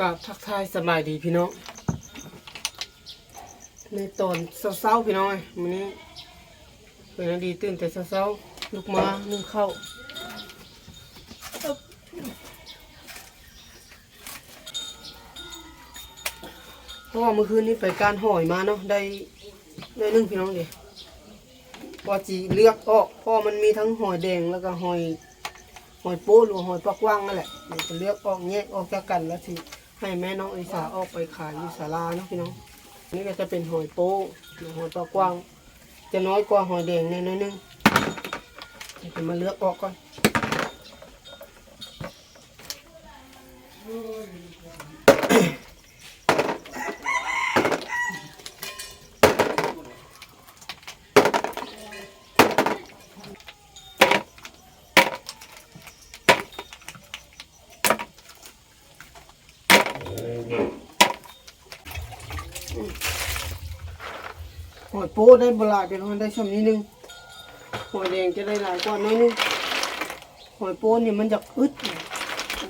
ກາບທັກທາຍສະບາຍດີພີ່ນ້ອງ ໃນຕອນເຊົ້າໆ ພີ່ນ້ອງເອີຍ ມື້ນີ້ເປັນອັນດີຕື່ນແຕ່ເຊົ້າໆ ລຸກມາໜຶ້ງເຂົ້າ ເພາະວ່າມື້ຄືນນີ້ໄປກ້ານຫອຍມາເນາະ ໄດ້ໜ້ອຍໜຶ່ງພີ່ນ້ອງເດ ວ່າຊິເລືອກອອກ ເພາະວ່າມັນມີທັງຫອຍແດງ ແລ້ວກໍຫອຍ ຫອຍໂປ້ ຫຼືວ່າຫອຍປາກຫວ່າງນັ້ນແຫຼະ ດຽວຈະເລືອກອອກ ແຍກອອກຈາກກັນ ແລ້ວຊິໃຫ້ແມ່ນ້ອງອະລິສາອອກໄປຂາຍຢູ່ສາລາເນາະພີ່ນ້ອງ. ນີ້ກໍຈະເປັນຫອຍໂປ້ ຫຼືຫອຍປາກຫວ່າງ ຈະນ້ອຍກວ່າຫອຍແດງແດ່ໜ້ອຍໜຶ່ງ ດຽວຈະມາເລືອກອອກກ່ອນ. ຫອຍໂປ້ໄດ້ບໍ່ຫຼາຍ ເປັນຫອຍໄດ້ຊ່ຳນີ້ໜຶ່ງ ຫອຍແດງຈະໄດ້ຫຼາຍກວ່າໜ້ອຍໜຶ່ງ. ຫອຍໂປ້ນີ້ມັນຢາກອຶດ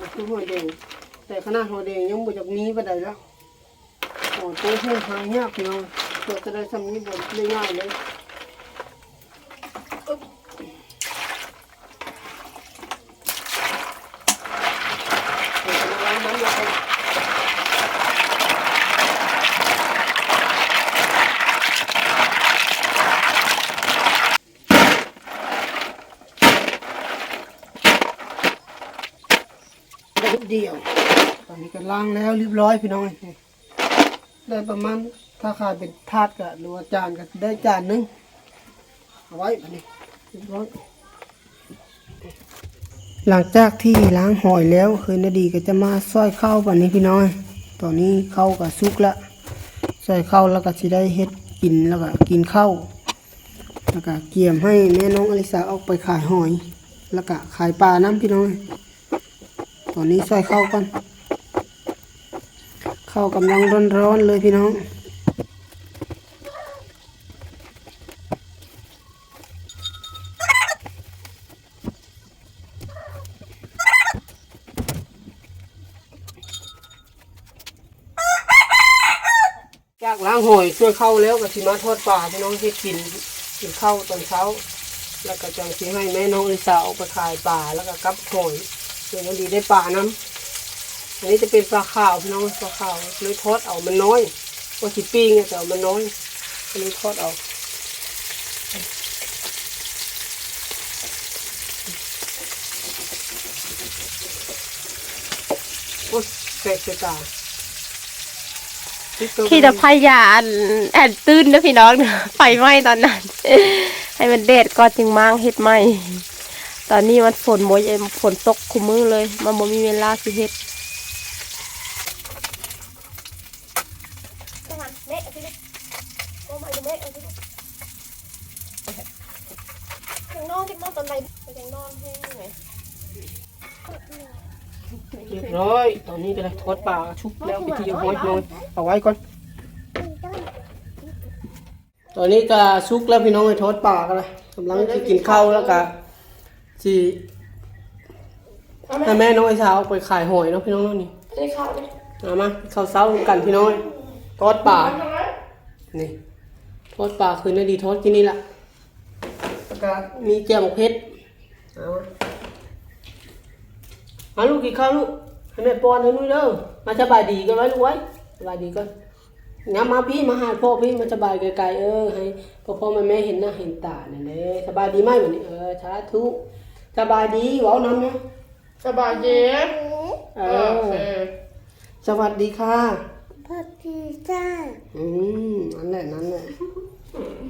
ບໍ່ຄືຫອຍແດງ ແຕ່ຂະໜາດຫອຍແດງຍັງບໍ່ຢາກມີປານໃດແລ້ວ. ໂອ້ ໂຕເຮັດຫາຍາກເນາະ ເພື່ອຈະໄດ້ຊ່ຳນີ້ບໍ່ໄດ້ງ່າຍເລີຍ. ໄດ້ດຽວ ຕອນນີ້ກໍລ້າງແລ້ວຮຽບຮ້ອຍພີ່ນ້ອງເອີຍ ໄດ້ປະມານ ຖ້າຂາຍເປັນຖາດກໍ ຫຼືວ່າຈານກໍໄດ້ຈານໜຶ່ງ ເອົາໄວ້ບາດນີ້ຮຽບຮ້ອຍ. ຫຼັງຈາກທີ່ລ້າງຫອຍແລ້ວ ເອື້ອຍນາດີກໍຈະມາຊອຍເຂົ້າບາດນີ້ພີ່ນ້ອງເອີຍ ຕອນນີ້ເຂົ້າກໍສຸກລະ ຊອຍເຂົ້າແລ້ວກໍຊິໄດ້ເຮັດກິນ ແລ້ວກໍກິນເຂົ້າ ແລ້ວກໍກຽມໃຫ້ແມ່ນ້ອງອະລິສາອອກໄປຂາຍຫອຍ ແລ້ວກໍຂາຍປານຳພີ່ນ້ອງເອີຍ. ຕອນນີ້ຊອຍເຂົ້າກ່ອນ ເຂົ້າກຳລັງຮ້ອນໆ ເລີຍພີ່ນ້ອງ. ຈາກລ້າງຫອຍ ຊອຍເຂົ້າແລ້ວ ກໍຊິມາທອດປາພີ່ນ້ອງ ເຮັດກິນ ກິນເຂົ້າຕອນເຊົ້າ ແລ້ວກໍຈັ່ງຊິໃຫ້ແມ່ນ້ອງລິສາອອກໄປຂາຍປາ ແລ້ວກໍກັບຫອຍ ເພື່ອຍັງດີໄດ້ປານຳ. ອັນນີ້ຈະເປັນປາຂາວພີ່ນ້ອງ ປາຂາວ ເລີຍທອດເອົາ ມັນນ້ອຍ ວ່າຊິປີ້ງ ແຕ່ວ່າມັນນ້ອຍ ກໍເລີຍທອດເອົາ. ໂອ້ຍ ແສບສາຍຕາ ຂີດຕາໄຟຢ່າອັນ ອັນຕື່ນເດີພີ່ນ້ອງ ໄຟໄໝ້ຕອນນັ້ນ ໃຫ້ມັນແດດກ່ອນຈຶ່ງມ້າງເຮັດໃໝ່. ຕອນນີ້ມັນຝົນບໍ່ ຝົນຕົກຄູ່ມື້ເລີຍ ມັນບໍ່ມີເວລາຊິເຮັດ. ຮຽບຮ້ອຍ ຕອນນີ້ກໍໄດ້ທອດປາສຸກແລ້ວເປັນທີ່ຮຽບຮ້ອຍພີ່ນ້ອງ ເອົາໄວ້ກ່ອນ. ຕອນນີ້ກໍສຸກແລ້ວພີ່ນ້ອງເອີຍ ທອດປາກໍໄດ້ ກຳລັງຊິກິນເຂົ້າ ແລ້ວກໍຊິໃຫ້ແມ່ນ້ອງໄອຊາອອກໄປຂາຍຫອຍເນາະພີ່ນ້ອງເນາະ. ນີ້ ເອົາມາເຂົ້າເຊົ້ານຳກັນພີ່ນ້ອງ ທອດປາ ນີ້ ທອດປາຄືນາດີທອດກິນນີ້ລະ ແລ້ວກໍມີແຈ່ວໝາກເຜັດ. ເອົາ ມາລູກກິນເຂົ້າລູກ ໃຫ້ແມ່ປ້ອນໃຫ້ໜຸ້ຍເດີ. ມາສະບາຍດີກ່ອນໄວ້ລູກເອີຍ ສະບາຍດີກ່ອນ. ຍາມມາພີ້ ມາຫາພໍ່ພີ້ ມາສະບາຍໄກໆ ເອີ ໃຫ້ພໍ່ໆແມ່ໆເຫັນໜ້າເຫັນຕາແດ່ເດີ. ສະບາຍດີໄໝບາດນີ້? ເອີ ສາທຸ ສະບາຍດີ ເວົ້ານຳແມ່ ສະບາຍດີ ເອີ ເອີ ເອີ ສະຫວັດດີຄ່ະ ສະຫວັດດີຄ່ະ. ອືມ ນັ້ນແຫຼະ ນັ້ນແຫຼະ ອືມ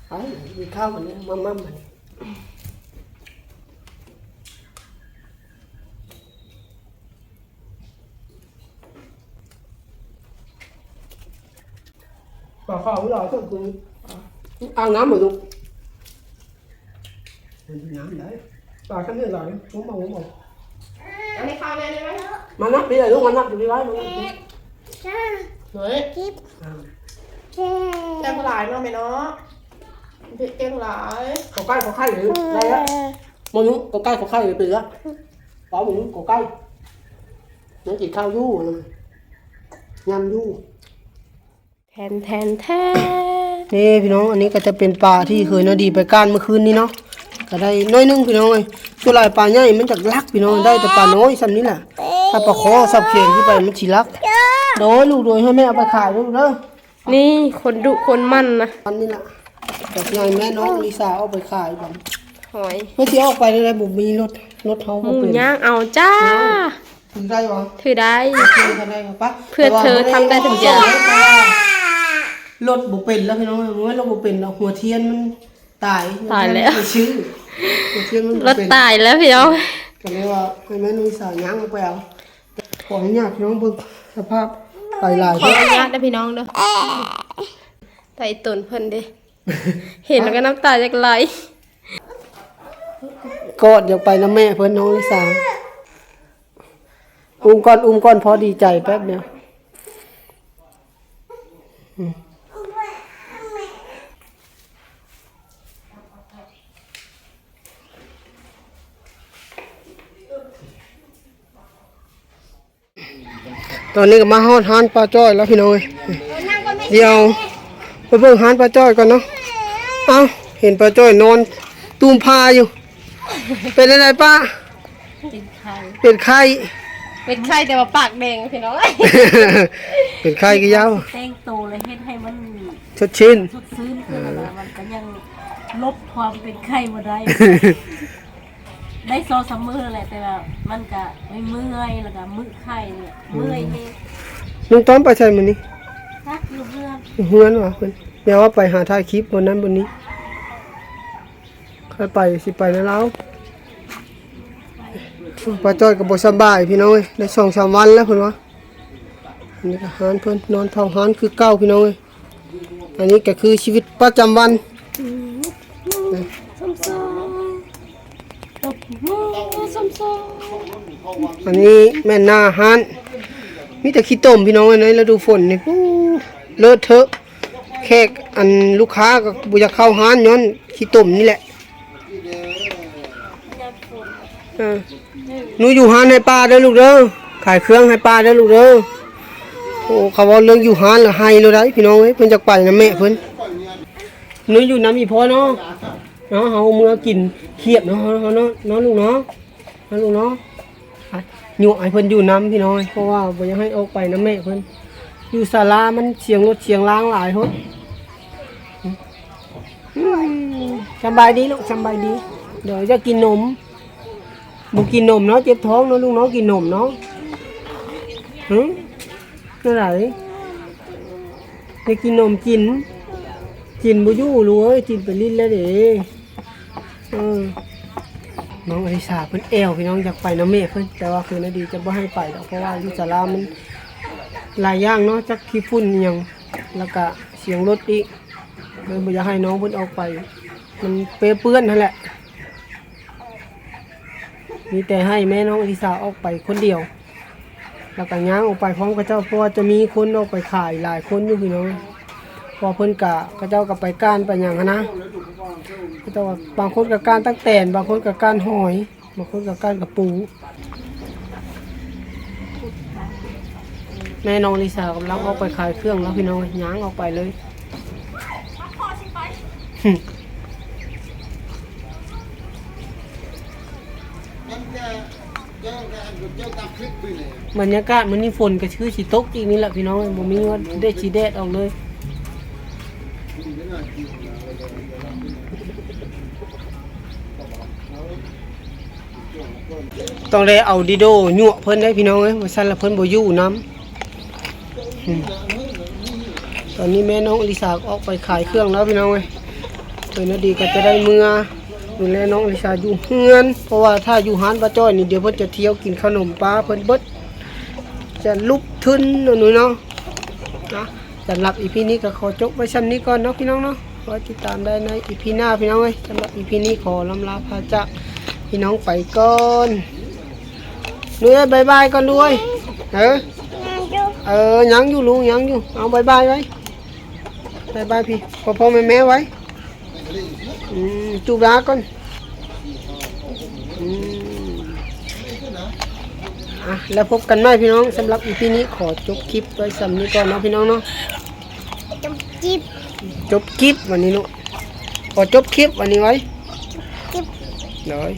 ໄປ ກິນເຂົ້າກັນເດີ ມາມ່ຳບັດນີ້. ປາຂາວຫຼາຍ ເຈົ້າຄື ອ່າງນ້ຳບໍ່ລູກ? ມັນເປັນນ້ຳໄດ໋ ປາຄັນນີ້ຫຼາຍ ງມເອົາ ງມເອົາ. ອັນນີ້ຂ້າວແນ່ນີ້ໄວ້ ມານັບພີ້ລະລູກ ມານັບພີ້ໄວ້ ມານັບພີ້. ເຮີ້ຍ ອ່າ ເກັ່ງຫຼາຍເນາະແມ່ເນາະ ເກັ່ງຫຼາຍ. ຂໍໄກ່ ຂໍໄຂ່ ໄດ້ລະ ມານຸ ຂໍໄກ່ ຂໍໄຂ່ ເປັນລະ. ເອົາໝູ ກໍໄກ່ ຍັງກິນເຂົ້າຢູ່ ຍັງຢູ່. ແທນແທນແທນ ນີ້ພີ່ນ້ອງ ອັນນີ້ກໍຈະເປັນປາທີ່ເຄີຍນາດີໄປກ້ານມື້ຄືນນີ້ເນາະ ກໍໄດ້ໜ້ອຍໜຶ່ງພີ່ນ້ອງເອີຍ. ສ່ວນຫຼາຍປາໃຫຍ່ມັນຈະລັກພີ່ນ້ອງ ໄດ້ແຕ່ປານ້ອຍຊ່ຳນີ້ແຫຼະ. ຖ້າປາຄໍ່ສັບເຂງຂຶ້ນໄປມັນຊິລັກ. ໂດຍລູກ ໂດຍ ໃຫ້ແມ່ເອົາໄປຂາຍເດີລູກເດີ. ນີ້ຄົນດຸຄົນໝັ່ນນະ ອັນນີ້ລະ ແບບໃຫຍ່ແມ່ນ້ອງລິສາເອົາໄປຂາຍບັດ ຫອຍ ເພິ່ນຊິອອກໄປໄດ້ ບໍ່ມີລົດ ລົດເຮົາບໍ່ເປັນ ຍ່າງເອົາຈ້າ. ຖືໄດ້ບໍ່? ຖືໄດ້ ໂອເຄ ກໍໄດ້ປະ ເພື່ອເທີທຳໄດ້ທຸກຢ່າງ. ລົດບໍ່ເປັນແລ້ວພີ່ນ້ອງ ໂອ້ຍ ລົດບໍ່ເປັນດອກ ຫົວທຽນມັນຕາຍ ຕາຍແລ້ວ ຍັງບໍ່ໄດ້ຊື້ ຫົວທຽນມັນບໍ່ເປັນ ລົດຕາຍແລ້ວພີ່ນ້ອງ. ກໍເລີຍວ່າໃຫ້ແມ່ນ້ອງລິສາຍ່າງອອກໄປເອົາ. ຂໍອະນຸຍາດພີ່ນ້ອງເບິ່ງສະພາບໄປຫຼາຍ ຂໍອະນຸຍາດເດີພີ່ນ້ອງເດີ ໄປຕົນເພິ່ນເດ້ ເຫັນແລ້ວກໍນ້ຳຕາຢາກໄຫຼ ກອດຢາກໄປນຳແມ່ເພິ່ນ ນ້ອງລິສາ. ອຸ້ມກ່ອນ ອຸ້ມກ່ອນ ພໍດີໃຈແປັບດຽວ. ຕອນນີ້ກໍມາຮອດຮ້ານປ້າຈ້ອຍແລ້ວພີ່ນ້ອງເອີຍ. ດຽວໄປເບິ່ງຮ້ານປ້າຈ້ອຍກ່ອນເນາະ. ເອົ້າ ເຫັນປ້າຈ້ອຍນອນຕູມຜ້າຢູ່. ເປັນຈັ່ງໃດປ້າ? ເປັນໄຂ້ ເປັນໄຂ້ ເປັນໄຂ້ ແຕ່ວ່າປາກແດງພີ່ນ້ອງ ເປັນໄຂ້ຄືຢາວ ແຕ່ງໂຕແລ້ວເຮັດໃຫ້ມັນສົດຊື່ນ ສົດຊື່ນຂຶ້ນ ເອີ ແລ້ວມັນກໍຍັງລົບຄວາມເປັນໄຂ້ບໍ່ໄດ້ ໄດ້ສອງສາມມື້ແຫຼະ ແຕ່ວ່າມັນກະເມື່ອຍ ແລ້ວກະມືໄຂ້ນີ້ເມື່ອຍແຮງ. ນ້ອງຕ້ອມໄປໃສມື້ນີ້? ຈັກ ຢູ່ເຮືອນ ຢູ່ເຮືອນຫວາເພິ່ນ ແຕ່ວ່າໄປຫາຖ່າຍຄລິບບ່ອນນັ້ນບ່ອນນີ້ ຂ້ອຍໄປ ຊິໄປນຳລາວ. ປ້າຈ້ອຍກໍບໍ່ສະບາຍພີ່ນ້ອງເອີຍ ໄດ້ສອງສາມວັນແລ້ວເພິ່ນວ່າ. ອັນນີ້ກໍຮ້ານເພິ່ນ ນອນເຝົ້າຮ້ານຄືເກົ່າພີ່ນ້ອງເອີຍ. ອັນນີ້ກໍຄືຊີວິດປະຈຳວັນ ຊອມຊອມ ຊອມຊອມ. ອັນນີ້ແມ່ນໜ້າຮ້ານ ມີແຕ່ຂີ້ຕົມພີ່ນ້ອງເອີຍ ໃນລະດູຝົນນີ້ ໂອ້ ເລີດເທີະ. ແຂກ ອັນ ລູກຄ້າກໍບໍ່ຢາກເຂົ້າຮ້ານຍ້ອນຂີ້ຕົມນີ້ແຫຼະ. ເອີ ໜູຢູ່ຮ້ານໃຫ້ປ້າເດີລູກເດີ ຂາຍເຄື່ອງໃຫ້ປ້າເດີລູກເດີ. ໂອ້ ເຂົາເວົ້າເລື່ອງຢູ່ຮ້ານລະໄຫ້ໂລດໄດ໋ພີ່ນ້ອງເອີຍ ເພິ່ນຢາກໄປນຳແມ່ເພິ່ນ. ໜູຢູ່ນຳອີ່ພໍ່ເນາະ ເນາະ ເຮົາເມືອກິນຂຽບເນາະ ເຮົາເນາະ ເນາະລູກເນາະ ເນາະລູກເນາະ. ຍົວະໃຫ້ເພິ່ນຢູ່ນຳພີ່ນ້ອງ ເພາະວ່າບໍ່ຢາກໃຫ້ອອກໄປນຳແມ່ເພິ່ນ ຢູ່ສາລາມັນສຽງລົດສຽງລາງຫຼາຍໂພດ. ອືມ ສຳບາຍດີລູກ ສຳບາຍດີ. ດຽວຢາກກິນນົມ ບໍ່ກິນນົມເນາະ ເຈັບທ້ອງເນາະລູກເນາະ ກິນນົມເນາະ. ຫຶ ແນວໃດ? ໄດ້ກິນນົມ ກິນ ກິນບໍ່ຢູ່ລູກເອີຍ ກິນໄປຫຼິ້ນແລ້ວເດ້. ເອີ ນ້ອງອະລິສາເພິ່ນແອວພີ່ນ້ອງ ຢາກໄປນຳແມ່ເພິ່ນ ແຕ່ວ່າຄືນາດີຈະບໍ່ໃຫ້ໄປດອກ ເພາະວ່າຢູ່ສາລາມັນຫຼາຍຢ່າງເນາະ ຈັກຂີ້ຝຸ່ນອີ່ຫຍັງ ແລ້ວກະສຽງລົດອີກ ເລີຍບໍ່ຢາກໃຫ້ນ້ອງເພິ່ນອອກໄປ ມັນເປເປື້ອນຫັ້ນແຫຼະ. ມີແຕ່ໃຫ້ແມ່ນ້ອງອະລິສາອອກໄປຄົນດຽວ ແລ້ວກໍຍ່າງອອກໄປພ້ອມເຂົາເຈົ້າ ເພາະວ່າຈະມີຄົນອອກໄປຂາຍຫຼາຍຄົນຢູ່ພີ່ນ້ອງ ເພາະເພິ່ນກະ ເຂົາເຈົ້າກໍໄປກ້ານໄປຫຍັງຫັ້ນນະ ເຂົາເຈົ້າ ບາງຄົນກໍກ້ານຕັກແຕນ ບາງຄົນກໍກ້ານຫອຍ ບາງຄົນກໍກ້ານກະປູ. ແມ່ນ້ອງລິສາກຳລັງອອກໄປຂາຍເຄື່ອງແລ້ວພີ່ນ້ອງ ຍ່າງອອກໄປເລີຍ. ບັນຍາກາດມື້ນີ້ຝົນກໍຄືຊິຕົກອີກນີ້ແຫຼະພີ່ນ້ອງ ບໍ່ມີວ່າແດດຊິແດດອອກເລີຍ. ຕ້ອງໄດ້ເອົາດີໂດຍົວະເພິ່ນໄດ໋ພີ່ນ້ອງເອີຍ ບໍ່ຊັ້ນລະເພິ່ນບໍ່ຢູ່ນຳ. ອືມ ຕອນນີ້ແມ່ນ້ອງອະລິສາອອກໄປຂາຍເຄື່ອງແລ້ວພີ່ນ້ອງເອີຍ ເພິ່ນນະດີກໍຈະໄດ້ເມືອດູແລນ້ອງອະລິສາຢູ່ເຮືອນ ເພາະວ່າຖ້າຢູ່ຮ້ານປ້າຈ້ອຍນີ້ ດຽວເພິ່ນຈະທ່ຽວກິນຂະໜົມປ້າເພິ່ນເບິດ ຈະລຸກທຶນເນາະ ເນາະ. ສຳລັບອີພີນີ້ກໍຂໍຈົບໄວ້ຊ່ຳນີ້ກ່ອນເນາະພີ່ນ້ອງເນາະ ໄວ້ຕິດຕາມໄດ້ໃນອີພີໜ້າພີ່ນ້ອງເອີຍ. ສຳລັບອີພີນີ້ຂໍລ່ຳລາພາຈາກພີ່ນ້ອງໄປກ່ອນ. ໜູເອີຍ ບາຍບາຍກ່ອນລູກເອີຍ. ເອີ ຍັງຢູ່ ເອີ ຍັງຢູ່ລູກ ຍັງຢູ່. ເອົາ ບາຍບາຍໄວ້ ບາຍບາຍພີ່ ພໍ່ໆແມ່ໆໄວ້. ອືມ ຈູບລາກ່ອນ. ອືມ ອ່ະ ແລ້ວພົບກັນໃໝ່ພີ່ນ້ອງ. ສຳລັບອີພີນີ້ຂໍຈົບຄລິບໄວ້ສ່ຳນີ້ກ່ອນເນາະພີ່ນ້ອງເນາະ. ຈົບຄລິບ ຈົບຄລິບວັນນີ້ເນາະ. ຂໍຈົບຄລິບວັນນີ້ໄວ້. ຈົບຄລິບ ໂດຍ.